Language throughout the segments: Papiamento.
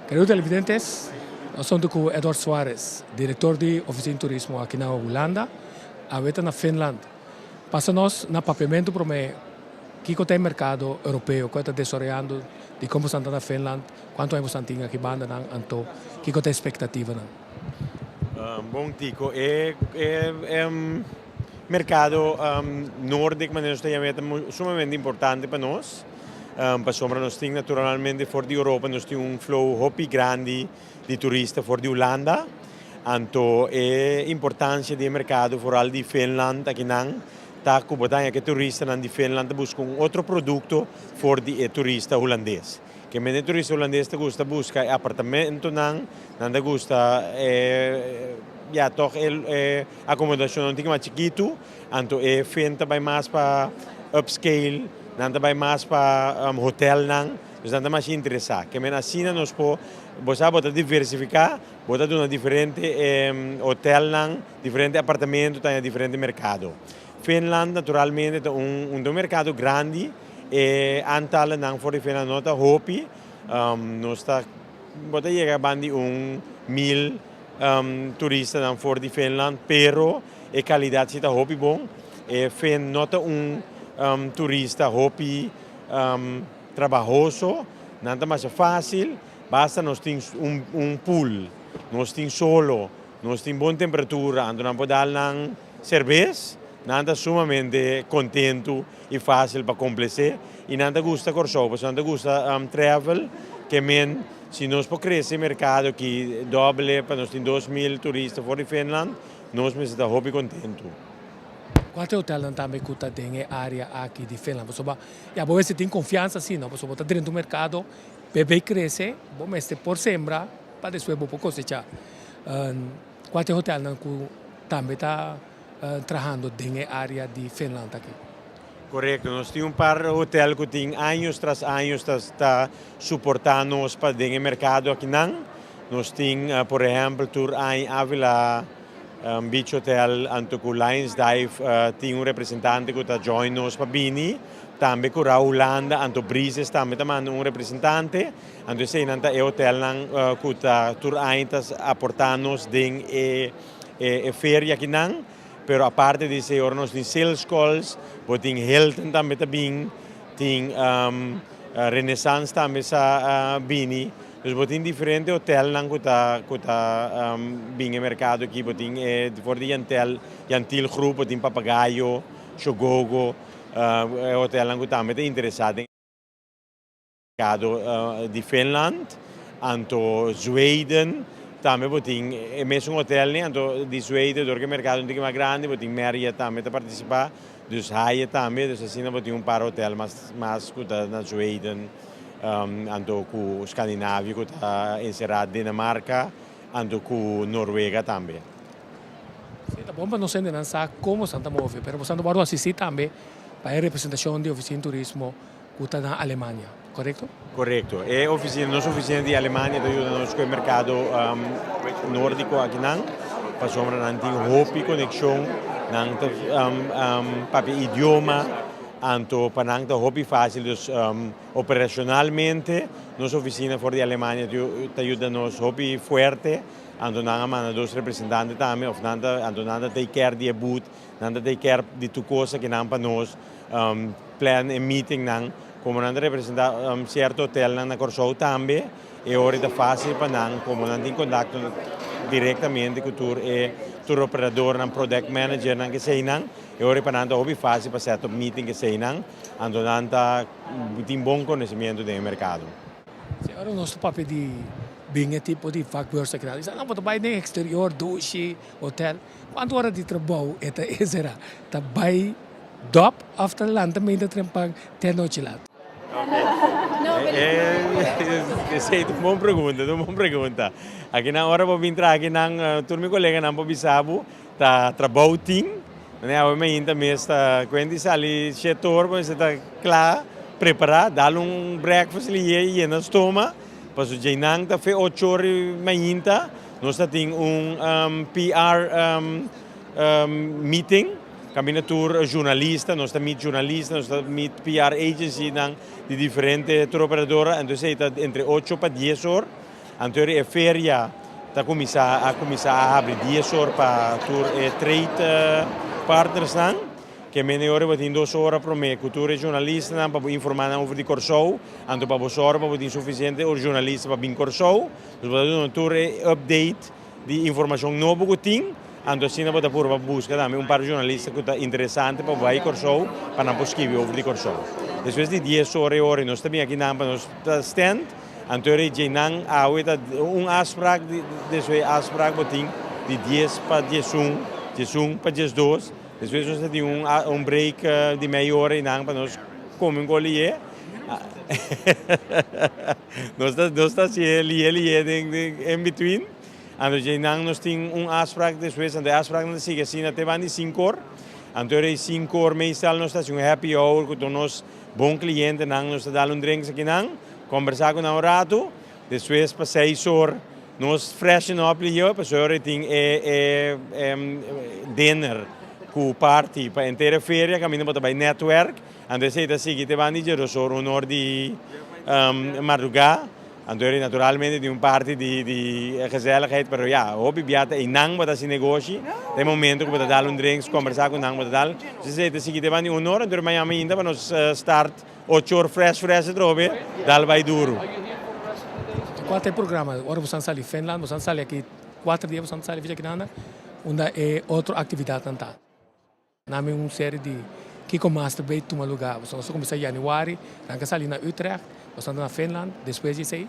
Querido televidentes, nos ta cu Edward Suarez, director di Oficina di Turismo aki na Hulanda, awe ta na Finland. Pasa nos na Papiamento prome kico ta e mercado europeo cu ta desaroyando, di con boso ta na Finland, cuanto aña boso tin aki banda nan, anto kico ta e expectativa nan. Bon, Tico, e mercado Nordic, manera nos ta yama, ta sumamente importante pa nos. Pasobra nos tin naturalmente for di Europa, nos tin un flow hopi grandi di turista for di Hulanda. Anto e importancia di mercado vooral di Finland aki nan ta cu bo ta haña cu turistanan di Finland ta busca un otro producto for di e turista hulandes. Ke men e turista hulandes ta gusta busca e apartamentonan, nan ta gusta e, ja, toch e acomodacion un tiki mas chikito, anto e Fin ta bay mas pa upscale, nan ta bay mas pa hotelnan, dus nan ta mas interesa. Ke men asina nos por, bo sa, bo ta diversifica, bo ta duna diferente hotelnan, diferente apartamento ta diferente mercado. Finland naturalmente ta un mercado grandi, e aantallen for di Finland no ta hopi, nos ta bo ta yega banda di 1000 turistanan for di Finland, pero e calidad si ta hopi bon. E Fin no ta un turista hopi trabahoso, nan ta mas facil, basta nos tin un pool, nos tin solo, nos tin bon temperatura, anto nan por dal nan cerbes, nan ta sumamente contento y facil pa complace y nan ta gusta Corsou, pasobra nan ta gusta travel, ke men si nos por crece mercado aki doble pa nos tin 2000 turista for di Finland, nos mes ta hopi contento. Cua ta e hotelnan tambe cu ta den e area aki di Finland? Pasobra, ja, bo tin confiansa asina, no? Pasobra ta den mercado, bay crece, bo mester por sembra pa despues bo por cosecha. Cua ta e hotelnan cu tambe ta trahando den e area di Finland aki? Correcto, nos tin un par hotel cu tin aña tras aña ta soportando nos pa den mercado aki nan. Nos tin, por ehempel, tur aña Avila Beach Hotel anto cu Lions Dive tin un representante cu ta join nos pa bini. Tambe cu Hulanda, anto Breezes tambe ta manda un representante. Anto esey nan ta e hotelnan cu ta tur aña ta aportando nos den e feria aki nan. Pero aparte di esey, nos tin sales calls, bo tin Hilton tambe ta bin, tin Renaissance tambe sa bini. Dus bo tin diferente hotelnan cu ta bin e mercado aki, bo tin for di Yantel, Yantil Groep, bo tin Papagayo, Chogogo, hotelnan cu tambe ta interesa den mercado di Finland, anto Zweden, tambe bo tin e mesun hotel ne, anto di Zweden, door cu e mercado un tiki mas grandi, bo tin Marriott tambe ta participa, dus Hyatt tambe, dus asina bo tin un par hotel mas cu ta na Zweden, anto cu Scandinavia, cu ta encera Dinamarca, anto cu Noruega tambe. Si, ta bon pa nos hendenan sa con boso ta move, pero boso ta asisti tambe pa e representacion di Oficina di Turismo cu ta na Alemania, correcto? Correcto. E oficina, nos oficina di Alemania ta yuda nos cu e mercado nordico aki nan. Pasobra nan tin hopi conexion, nan ta papia idioma, anto pa nan ta hopi facil, dus operacionalmente nos oficina for di Alemania ta yuda nos hopi fuerte, anto nan a manda dos representante tambe, of nan ta, anto nan ta take care di e booth, nan ta take care di tur cos cu nan pa nos plan e meeting nan, como nan ta representa cierto hotelnan na Corsou tambe, e ora ta facil pa nan, como nan tin contacto directamente cu tur e tour operador nan, product manager nan, cu nan, e ora pa nan ta hopi facil pa set up meeting cu nan, anto nan ta tin bon conocimento den mercado. Si, ora nos papia di bin e tipo di vakbeurs aki, nan, no, bay den exterior, dushi, hotel. Cuanto ora di trabou e ta esera? Ta bay dop of ta lanta mainta trempan te anochi laat? Esey ta un bon pregunta, un bon pregunta. Aki na ora bo bin traha aki nan, tur mi coleganan por bisa bo, ta trabou tin, ne awe mainta mes ta cuenta sali 7 or, bo ta cla, prepara, dal un breakfast lihe y yena stoma, paso djeinan ta fe 8 or mainta, nos ta tin un PR meeting, caminda tur journalista, nos ta meet journalista, nos ta meet PR agency nan di diferente tour operadora, entonces ta entre 8 pa 10 or. Anto e feria ta kuminsá a kuminsá a habri 10 or pa tur e trade partners nan. Ke men ora bo tin 2 ora promé ku tur e jornalistanan pa informá nan over di Kòrsou, anto pa bo sòru pa bo tin sufisiente jornalista pa bin Kòrsou. Dus bo ta duna tur e update di informashon nobo ku tin, anto asina bo ta purba buska tambe un par di jornalista ku ta interesante pa bai Kòrsou pa nan por skibi over di Kòrsou. Despues di 10 or e ora nos ta bin akinan pa nos stand, anto e nan awe ta un afspraak, despues afspraak bo tin di 10 pa 11, 11 pa 12. Despues nos tin un break di mei ora einan pa nos kome un kos lihe. Nos ta hasi lihe lihe den in between. Anto einan nos tin un afspraak despues, anto e afspraak nan ta sigui asina te banda di 5 or. Anto e 5 or meestal nos ta hasi un happy hour ku tur nos bon klientenan, nos ta dal un drinks akinan, kombersá ku nan un ratu. Despues pa 6 or nos freshen up lihe, pasobra tin e dinner ku party pa henter feria, kaminda bo ta bai network. Anto esei ta sigui te banda di 12 or, 1 or di mardugá. Anto naturalmente tin un parti di gezelligheid, pero ja, hopi bia ta einan bo ta hasi negoshi, e momento ku bo ta dal un drinks, kombersá ku nan bo ta dal. Esei ta sigui te banda di 1 or, anto mañana mainta pa nos start 8 or fresh fresh atrobe, dal bai duru. Kua ta e programa? Ora bo sali Finland, bo sali aki 4 dia, bo sali for akinan, unda e otro aktividatnan ta? Nami un serie di kiko mas ta bai tuma lugá. Bo ta kuminsá yanüari, ranka sali na Utrecht, bo ta na Finland, despues di esei?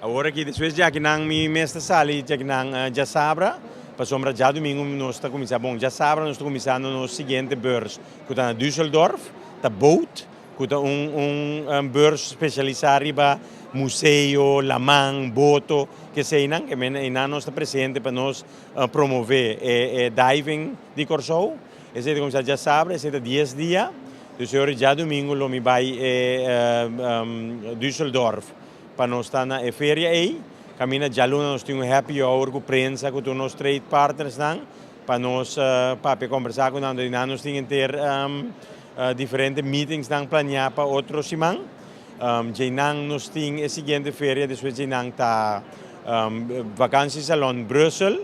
Awor aki, despues di akinan mi mes ta sali di akinan djasabra, pasobra djadumingu nos ta kuminsá, bon, djasabra nos ta kuminsando nos siguiente beurs, ku ta na Düsseldorf, ta Boot, ku ta un beurs spesialisá riba museo, laman, boto, ke eseinan, ke men einan nos ta presente pa nos promové e diving di Kòrsou. Esei ta kuminsá djasabra, esei ta 10 dia. Dus ora djadumingu lo mi bai Düsseldorf pa nos ta na e feria ei. Kaminda djaluna nos tin un happy hour ku prensa, ku tur nos trade partners nan, pa nos papia kombersá ku nan. Nan nos tin henter diferente meetings nan planiá pa otro siman. Djeinan nos tin e siguiente feria, despues djeinan ta Vakantiesalon Brussel,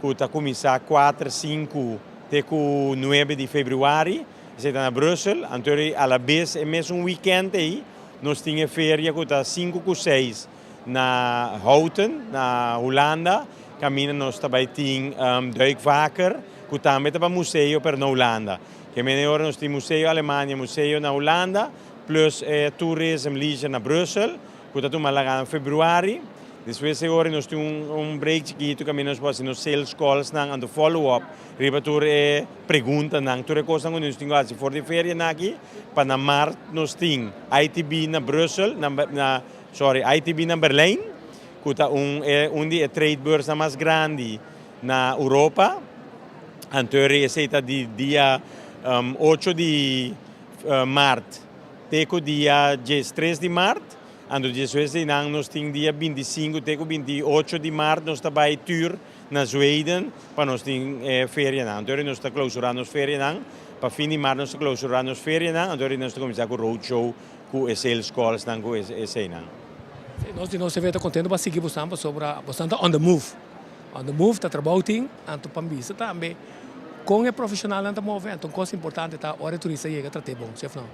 ku ta kuminsá 4, 5 te ku 9 di febrüari. Esei ta na Brussel. Anto a la bes e mesun weekend ei nos tin e feria ku ta 5 ku 6 na Houten, na Hulanda. Kaminda nos ta bai tin Duikvaker, ku tambe ta pa museo, pero na Hulanda. Ke men ora nos tin museo Alemania, museo na Hulanda, plus Tourism Leisure na Brussel, ku ta tuma lugá na febrüari. Despues e ora nos tin un break chikitu, kaminda nos por hasi nos sales calls nan, anto follow up riba tur e preguntanan, tur e kosnan ku nos tin ku hasi for di feria aki, pa na mart nos tin ITB na Brussel, na, sorry, ITB na Berlijn, ku ta un di e trade beurs mas grandi na Europa. Anto esei ta di dia 8 di mart te ku dia 13 di mart. Anto despues di nan nos tin dia 25 te ku 28 di mart nos ta bai tour na Zweden pa nos tin feria nan. Anto nos ta klousurá nos feria nan, pa fin di mart nos ta klousurá nos feria nan, anto nos ta kuminsá ku roadshow ku e sales calls nan ku esei nan. Nos di nos ta kontentu pa sigui boso pasobra boso ta on the move. On the move ta trabou tin, anto pa bisa tambe kon e profeshonalnan ta move, anto un kos importante ta ora e turista yega trat'é bon, sí òf no?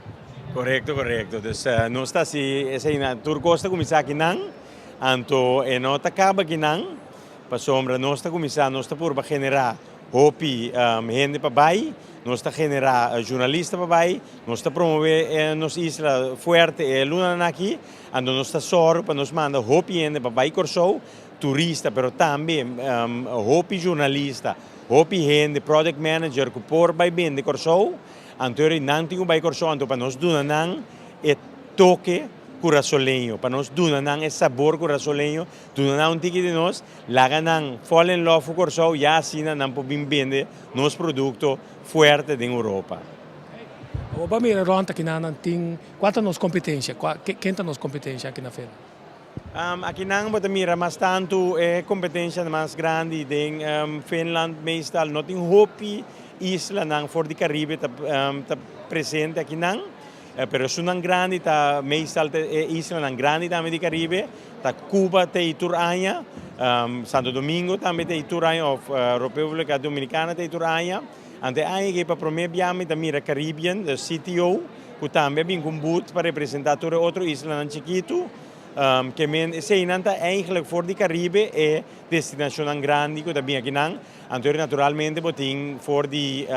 Korekto. Dus nos ta hasi esei nan, tur kos ta kuminsá akinan, anto e no ta kaba akinan, pasobra nos ta kuminsá, nos ta purba generá hopi hende pa bai, nos ta generá jornalista pa bai, nos ta promové nos isla fuerte e lunanan aki, anto nos ta sòru pa nos manda hopi hende pa bai Kòrsou, turista, pero tambe hopi jornalista, hopi hende, product manager ku por bai bende Kòrsou, anto nan tin ku bai Kòrsou, anto pa nos duna nan e toke kurasoleño, pa nos duna nan e sabor kurasoleño, duna nan un tiki di nos, laga nan fall in love ku Kòrsou, ya asina nan por bin bende nos produkto fuerte den Europa. Bo a mira rònt akinan tin, kua ta nos kompetensia? Ken ta nos kompetensia aki na Finland? Akinan bo ta mira mas tantu e kompetensia mas grandi den Finland meestal no tin hopi islanan for di Karibe ta presente akinan. Pero esunnan grandi ta meestal ta e islanan grandi tambe di Caribe, ta Cuba ta ei tur aña, Santo Domingo tambe ta ei tur aña of Republica Dominicana ta ei tur aña. Anto e aña aki pa prome bia mi ta mira Caribbean, de CTO, cu tambe a bin cu un booth pa representa tur e otro islanan chikitu. Ke men eseinan ta eigenlijk for di Caribe e destinacionnan grandi cu ta bin akinan. Anto naturalmente bo tin for di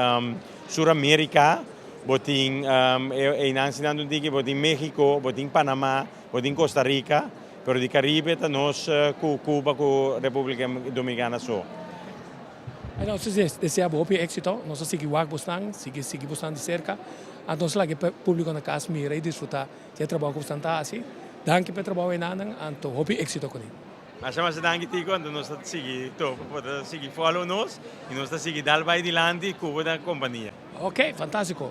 Sur America. Bo tin einan si nan ta un tiki, bo tin Mexico, bo tin Panama, bo tin Costa Rica, pero di Caribe ta nos cu Cuba cu Republica Dominicana so. Nos ta desea bo hopi exito, nos ta sigui wak bosnan, sigui sigui bosnan di cerca, anto nos laga e publico na cas mira y disfruta di e trabao cu bosnan ta haci. Danki pa e trabao enanan, anto hopi exito cune. Masha masha danki Tico, anto nos ta sigui topa bo ta sigui follow nos y nos ta sigui dal bay dilanti cu bo ta compania. Ok, fantastico.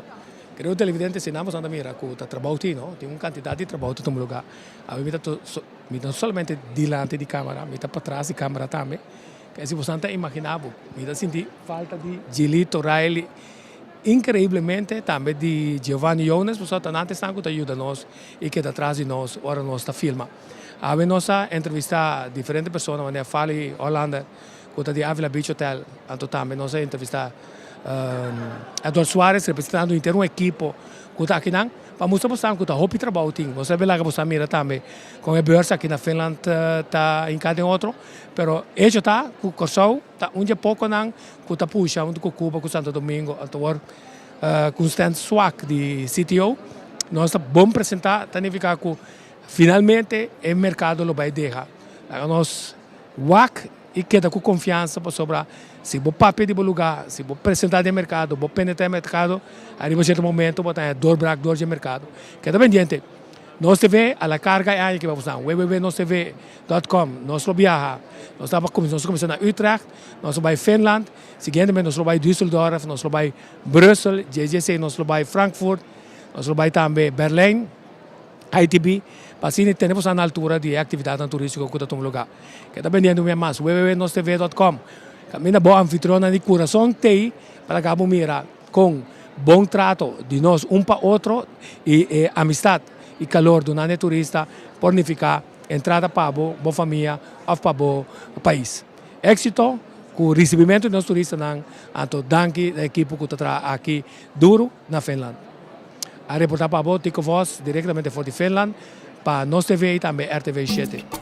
Querido televidente, si nan boso ta mira cu ta trabou tin, no? Tin un cantidad di trabou ta tuma lugar. Awe mi ta mi no solamente dilanti di camera, mi ta patras di camera tambe. Ke si boso ta imagina bo, mi ta sinti falta di Gilito Riley increiblemente, tambe di Giovanni Jones, pasobra ta nan ta esnan cu ta yuda nos y keda tras di nos ora nos ta filma. Awe nos a entrevista diferente persona, manera Fali Hollander cu ta di Avila Beach Hotel, anto tambe nos a entrevista Edward Suarez representando henter un ekipo cu ta akinan pa mustra bosan cu ta hopi trabou tin. Nos a laga bosan mira tambe con e beurs aki na Finland ta hinca den otro, pero hecho ta cu Corsou ta un dje poconan cu ta pusha hunto cu Cuba cu Santo Domingo, anto awor cu un stand swak di CTO nos ta bon presenta ta nifica cu finalmente e mercado lo bay deha. Laga nos wak i keda ku konfiansa pasobra si bo papia di bo lugá, si bo presentá den merkado, bo penetrá e merkado, ariba sierto momento bo ta haña doorbraak door dje merkado. Keda pendiente. Nos TV a la karga e aña aki pa boso nan. Www.nostv dot com. Nos lo biaha. Nos ta kuminsá, nos a kuminsá na Utrecht, nos lo bai Finland, siguientemente nos lo bai Düsseldorf, nos lo bai Brussel, dje dje esei nos lo bai Frankfurt, nos lo bai tambe Berlijn. ITB, pa asina tene boso na altura di e actividadnan turistico cu ta tuma lugar. Ke ta bendiendo un bia mas, www.nostv.com. Caminda bo anfitrionnan di curason t'ey pa laga bo mira con bon trato di nos un pa otro y e amistad y calor duna n'e turista por nifica entrada pa bo, bo famia of pa bo pais. Exito cu ricibimento di nos turistanan, anto danki na ekipo cu ta traha aki duro na Finland. A reporta pa bo Tico Vos directamente for di Finland pa Nos TV y tambe RTV 7.